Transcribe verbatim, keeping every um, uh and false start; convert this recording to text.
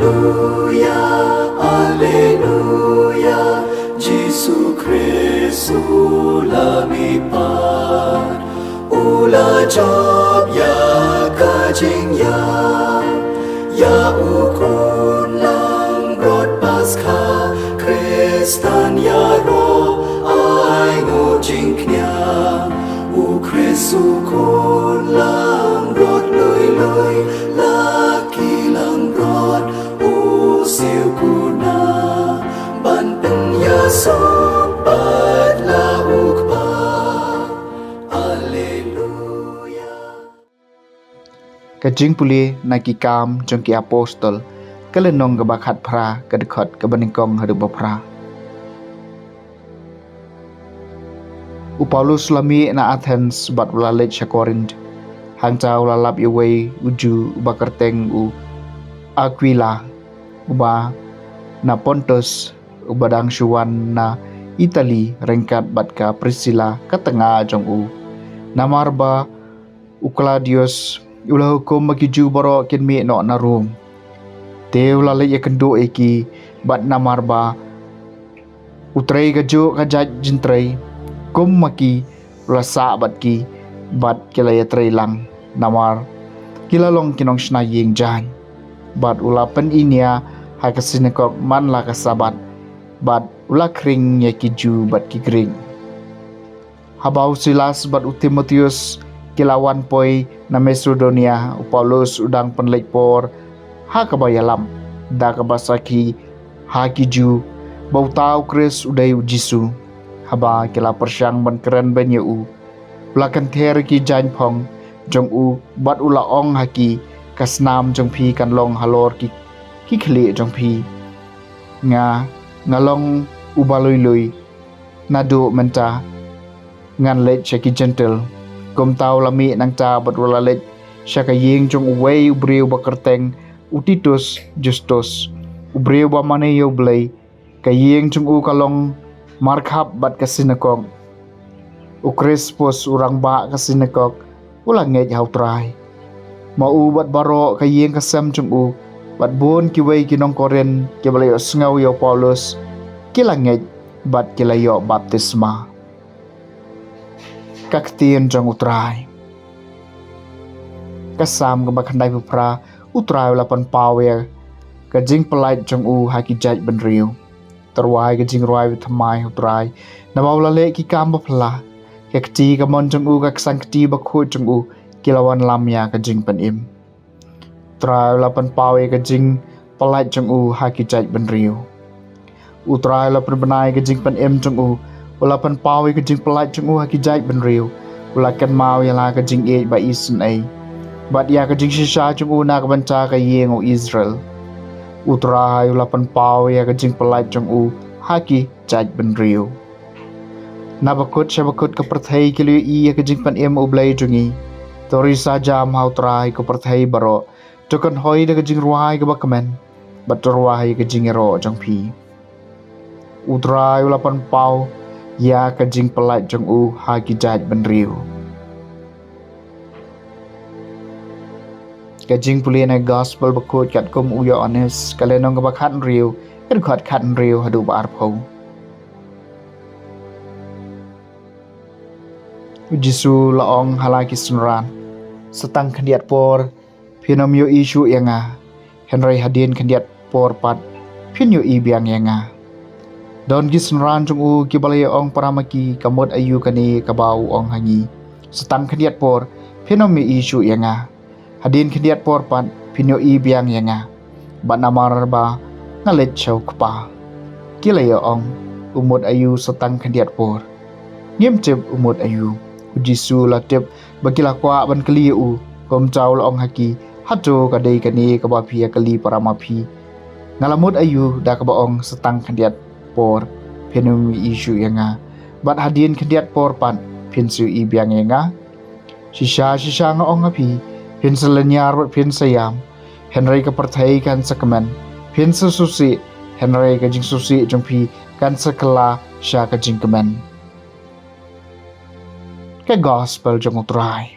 Alleluia, Alleluia, Jisu Khrist u la mihpat, u la jop ïa ka jingïap, ïa u khun langbrot Paskha, Khristan ïaroh ai nguh jingkñia, u Khrist u khun langbrot lui lui, la ki langbrot u siew kuna, ban pynïasoh pat la u Kpa. Alleluia. Ka jingpule na Ki Kam jong ki Apostol, ka lynnong kaba khatphra, ka dkhot kaba nyngkong haduh ba phra. U Paulus u la mih na Athens bad u la leit sha Korinth. Hangta u la lap ïa uwei u Jiw uba kyrteng u Akwila, uba na Pontus, uba dang shu wan na Itali ryngkat bad ka Prisila ka tnga jong u. Namar ba u Klaudius u la hukum ba ki Jiw baroh kin mih noh na Rom. Te u la leit ïakynduh ïa ki, bad namar ba u trei kajuh ka jait jingtrei kum ma ki, u la sah bad ki, bad ki la ïatrei lang, namar ki la long ki nongshna ïing jaiñ. Bad u la pyni nia ha ka sinagog man la ka Sabbath, bad u la khring ïa ki Jiw bad ki Grik. Haba u Silas bad u Timotheus ki la wan poi na Masedonia, u Paulus u dang pynleit por ha kaba ïalam, da kaba sakhi ha ki Jiw ba uta u Khrist u dei u Jisu. Haba ki la pyrshang ban kren beiñ ïa u, u la kynther ïa ki jaiñ phong jong u, bad u la ong ha ki, ka snam jong phi kan long halor ki, ki khlieh jong phi. Nga, nga long uba lui lui, naduh mynta ngan leit sha ki Jentil. Kumta u la mih nangta bad u la leit sha ka ïing jong uwei u briew ba kyrteng u Titus Justus, u briew ba mane ïa U Blei. Ka ïing jong u ka long markhap bad ka sinagog. U Krispus u rangbah ka sinagog u la ngeit ha U Trai. Ma u bad baroh ka ïing ka sem jong u, bad bun kiwei ki nong Korinth kiba la ïohsngew ïa u Paulus, ki la ngeit bad ki la ïoh baptisma. Ka ktien jong U Trai. Ka Salm kaba khyndaiphew phra. U Trai u la pynpaw ïa ka jingpyllait jong u ha ki jaitbynriew. To rwai ka jingrwai bathymmai ha U Trai, naba u la leh ki kam baphylla. Ka kti kamon jong u, ka ksangkti bakhuid jong u, ki la wanlam ïa ka jingpynim. U Trai u la pynpaw ïa ka jingpyllait jong u ha ki jaitbynriew. U Trai u la pynbna ïa ka jingpynim jong u, u la pynpaw ïa ka jingpyllait jong u ha ki jaitbynriew. U la kynmaw ïa la ka jingïeit ba isynei, bad ïa ka jingshisha jong u na ka bynta ka ïing u Israel. U Trai u la pynpaw ïa ka jingpyllait jong u ha ki jaitbynriew. Na bakut sha bakut ka pyrthei ki la ïohi ïa ka jingpynim U Blei jong ngi. To risa jam ha U Trai ko pyrthei baroh. To kynhoi da ka jingrwai kaba kmen, bad to rwai ka jingïaroh jong phi. U Trai u la pynpaw ïa ka jingpyllait jong u ha ki jaitbynriew. Ka jingpule na Gospel bakhuid katkum u Ïoannis, ka lynnong kaba khathynriew, ka dkhot khathynriew haduh ba arphew. U Jisu u la ong ha la ki synran, sa tang khyndiat por phin ym ïohi shuh ïa nga, hynrei hadien khyndiat por pat phin ïohi biang ïa nga. Don ki synran jong u kiba la ïa ong para ma ki, ka mut aïu kane kaba u ong ha ngi, sa tang khyndiat por phin ym ïohi shuh ïa nga, hadien khyndiat por pat phin ïohi biang ïa nga, bad namar ba nga leit sha u Kpa. Ki la ïa ong, u mut aïu sa tang khyndiat por? Ngim tip u mut aïu. U Jisu u la tip ba ki la kwah ban kylli ïa u, kumta u la ong ha ki, hato ka dei kane kaba phi ïa kylli para ma phi? Nga la mut aïu da kaba ong sa tang khyndiat por phin ym ïohi shuh ïa nga, bad hadien khyndiat por pat phin sa ïohi biang ïa nga? Shisha shisha nga ong ha phi, phin sa lynñiar bad phin sa ïam, hynrei ka pyrthei kan sa kmen. Phin sa sngewsih, hynrei ka jingsngewsih jong phi kan sa kylla sha ka jingkmen. Ka Gospel jong U Trai.